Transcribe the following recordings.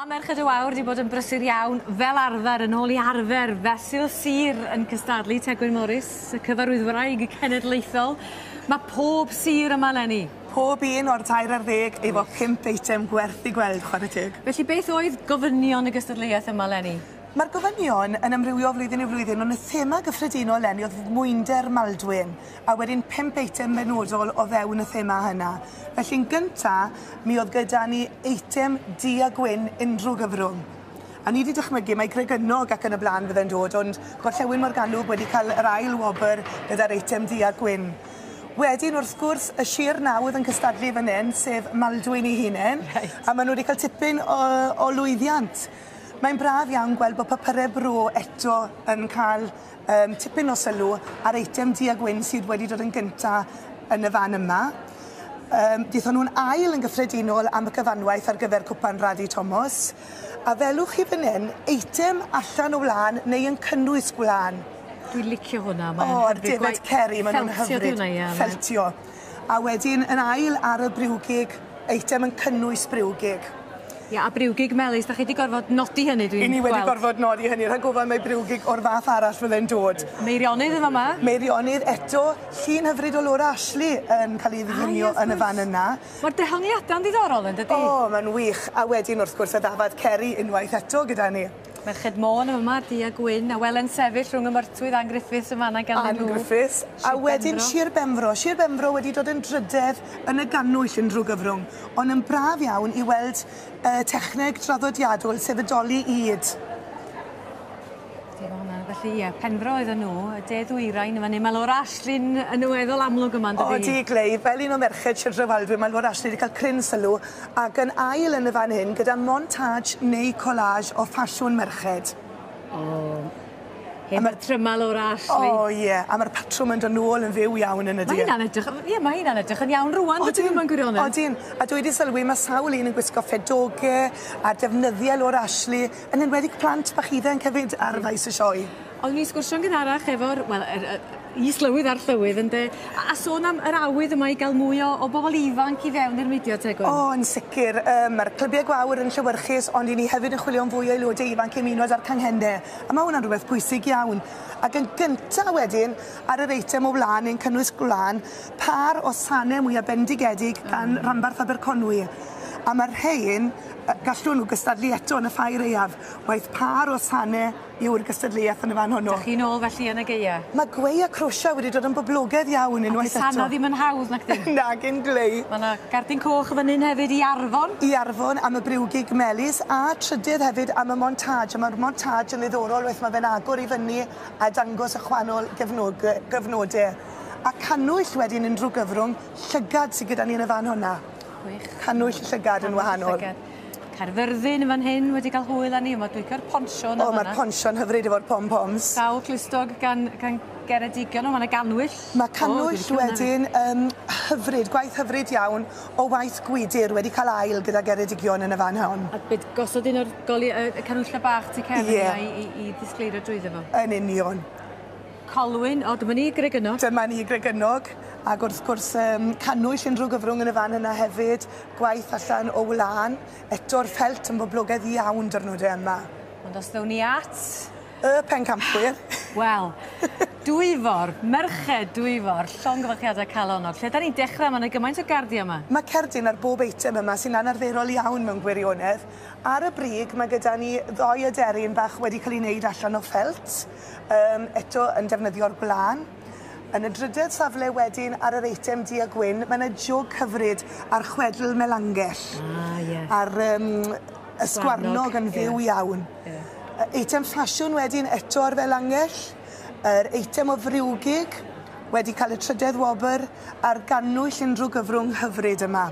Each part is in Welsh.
Mae Merched y Wawr wedi bod yn brysur iawn fel arfer yn ôl i arfer fesul sir yn cystadlu Tegwen Morris, y cyfarwyddwraig cenedlaethol. Mae pob sir yma 'leni. Pob un o'r 13 efo 5 eitem gwerth i gweld, chwarae teg. Felly beth oedd gofynion y gystadleuaeth yma 'leni? Mae'r gofynion yn amrywio o flwyddyn i flwyddyn, ond y thema gyffredinol 'leni oedd mwynder Maldwyn, a wedyn 5 eitem benodol o fewn y thema hynna. Felly'n gynta, mi oedd gyda ni eitem du a gwyn unrhyw gyfrwng. A ni wedi dychmygu mai Gregynog ac yn y blaen fydde'n dod, ond Gorllewin Morgannwg wedi cael yr ail wobr gyda'r eitem du a gwyn. Wedyn, wrth gwrs, y sir nawdd yn cystadlu fan hyn, sef Maldwyn ei hunain, a maen nhw wedi cael tipyn o lwyddiant. Mae'n braf iawn gweld bod papurau bro eto yn cael tipyn o sylw ar eitem du a gwyn sydd wedi dod yn gynta yn y fan yma. Daethon nhw'n ail yn gyffredinol am y cyfanwaith ar gyfer Cwpan Radi Thomas. A felwch chi fan hyn, eitem allan o wlân neu yn cynnwys gwlân. Dwi'n licio hwnna, mae'n hyfryd. O, defaid ceri, maen nhw'n hyfryd. Ffeltio 'di hwnna, ie. Ffeltio. A wedyn yn ail ar y briwgig, eitem yn cynnwys briwgig. Ie, a briwgig melys, 'dach chi 'di gorfod nodi hynny dwi'n gweld. 'Yn ni wedi gorfod nodi hynny, rhag ofan mai briwgig o'r fath arall fydde'n dod. Meirionnydd yn fama. Meirionnydd eto, llun hyfryd o Laura Ashley yn cael ei ddiffinio yn y fan yna. Mae'r dehongliadau'n ddiddorol yn dydi? O, mae'n wych. A wedyn wrth gwrs y ddafad ceri unwaith eto gyda ni. Merched Môn yn fama, du a gwyn, a welen sefyll rhwng y Myrtwydd Ann Griffiths yn fanna ganddyn nhw. Ann Griffiths. A wedyn Sir Benfro. Sir Benfro wedi dod yn drydedd yn y gannwyll yn drwy gyfrwng, ond yn braf iawn i weld y techneg draddodiadol sef y doli ŷd. Ydi, ma' hwnna, felly ie, Penfro oedden nhw, y de ddwyrain yn fan 'yn. Ma' Laura Ashley'n yn weddol amlwg yma yndydi? Odi, Glei, fel un o merched Sir Drefaldwyn, mae Laura Ashley wedi cael cryn sylw ac yn ail yn y fan hyn gyda montage neu collage o ffasiwn merched. O, hen batryma Laura Ashley. O ie, a ma'r patrwm yn dod nôl yn fyw iawn yn ydi? Ma' hynna'n edrych, ie, ma' hynna'n edrych yn iawn rŵan, dydi mewn gwirionedd? Odyn, a dwi wedi sylwi ma' sawl un yn gwisgo ffedoge a defnyddia Laura Ashley, yn enwedig plant bach ifanc hefyd ar faes y sioe. Oeddwn i'n sgwrsio'n gynharach efo'r, wel, yr is-lywydd a'r llywydd ynde, a sôn am yr awydd yma i gael mwy o bobl ifanc i fewn i'r mudiad te Gwen? O, yn sicr. Mae'r clybiau gwawr yn llewyrchus, ond 'y ni hefyd yn chwilio am fwy o aelodau ifanc i ymuno â'r canghennau. A mae hwnna'n rhywbeth pwysig iawn. Ac yn gynta wedyn, ar yr eitem o wlân, neu'n cynnwys gwlân, pâr o sanau mwyaf bendigedig gan ranbarth Aberconwy. A mae'r rhain, gallwn nhw gystadlu eto yn y ffair aeaf, waeth pâr o sanau yw'r gystadleuaeth yn y fan hwnnw. Dych chi'n ôl felly yn y gaea? Mae gweu a crosio wedi dod yn boblogaidd iawn unwaith eto. A 'di sana ddim yn hawdd nacdi? Nagyn glei. Mae yna gardyn coch fan hyn hefyd i Arfon. I Arfon am y briwgig melys a trydydd hefyd am y montage. A mae'r montage yn ddiddorol waith mae fe'n agor i fyny a dangos y chwanol gyfnodau. A cannwyll wedyn yn drwy gyfrwng llygad sydd gyda ni yn y fan hwnna. Gwych. Cannwyll llygad yn wahanol. Llygad. Caerfyrddin yn fan hyn wedi cael hwyl â ni, ond dwi'n licio'r poncho yna. O, mae'r poncho'n hyfryd efo'r pom-poms. Sawl clustog gan Geredigion, ond mae yna gannwyll. Mae cannwyll wedyn hyfryd, gwaith hyfryd iawn o waith gwydyr wedi cael ail gyda Geredigion yn y fan hon. A beth gosod un o'r y canwylla bach tu cefn yna i ddisgleirio drwyddo fo. Yn union. Colwyn, o, dyma ni Gregynog. Dyma ni Gregynog, ac wrth gwrs cannwyll yn drwy gyfrwng yn y fan yna hefyd, gwaith allan o wlân, eto'r ffelt yn boblogaidd iawn dyrnodau yma. Ond os ddown ni at y pencampwyr. Wel, Dwyfor, merched Dwyfor, llongyfarchiadau calonnog. Lle da ni'n dechrau? Mae yna gymaint o gardiau yma. Mae cerdyn ar bob eitem yma sy'n anarferol iawn mewn gwirionedd. Ar y brig mae gyda ni ddoi aderyn bach wedi cael ei wneud allan o ffelt, eto yn defnyddio'r gwlân. Yn y drydedd safle wedyn ar yr eitem du a gwyn, mae yna jwg hyfryd ar chwedl Melangell. Ah, ie. Ar ysgwarnog yn fyw iawn. Eitem ffasiwn wedyn eto ar Felangell, yr eitem o friwgig wedi cael y trydedd wobr a'r gannwyll unrhyw gyfrwng hyfryd yma,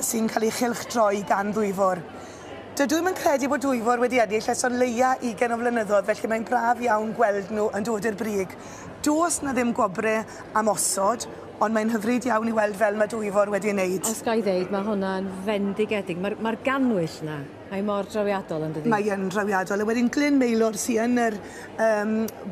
sy'n cael ei chylchdroi gan Ddwyfor. Dydw i'm yn credu bod Dwyfor wedi ennill ers o leia 20 o flynyddoedd, felly mae'n braf iawn gweld nhw yn dod i'r brig. Does na ddim gwobre am osod, ond mae'n hyfryd iawn i weld fel mae Dwyfor wedi ei wneud. Os ga i ddeud, mae hwnna'n fendigedig. Mae'r gannwyll 'na. Mae mor drawiadol yn dydi? Mae yn drawiadol. A wedyn Glyn Maelor sy yn yr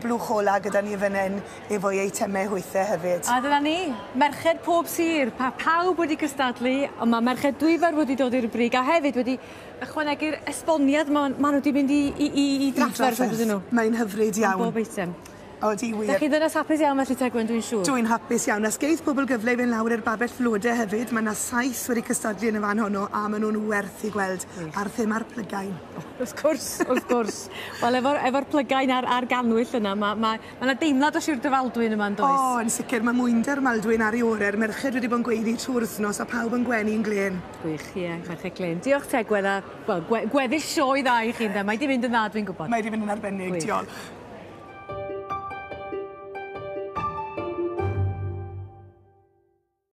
blwch ola gyda ni fan hyn efo'i eitemau hwythau hefyd. A dyna ni, merched pob sir, pa pawb wedi cystadlu, ond mae merched Dwyfor wedi dod i'r brig a hefyd wedi ychwanegu'r esboniad ma' nhw wedi mynd i drafferth ydyn nhw. Mae'n hyfryd iawn. Am bob eitem. Odi wir. Dach chi'n ddynes hapus iawn felly Tegwen, dwi'n siŵr. Dwi'n hapus iawn. A sgeith pobl gyfle i fynd lawr i'r babell flode hefyd. Mae yna 7 wedi cystadlu yn y fan honno a maen nhw'n werth i gweld ar thema'r plygain. Wrth gwrs, wrth gwrs. Wel, efo'r plygain a'r ganwyll yna, ma' 'na deimlad o Sir Drefaldwyn yma yn does? O, yn sicr. Mae mwynder Maldwyn ar ei ore'r merched wedi bod yn gweiddi trwy'r wythnos a pawb yn gwenu'n glên. Gwych, ie, merched glên. Diolch Tegwen a, wel, gweddill sioe dda i chi ynde. Mae 'di mynd yn dda, dwi'n gwybod. Mae 'di mynd yn arbennig, diolch.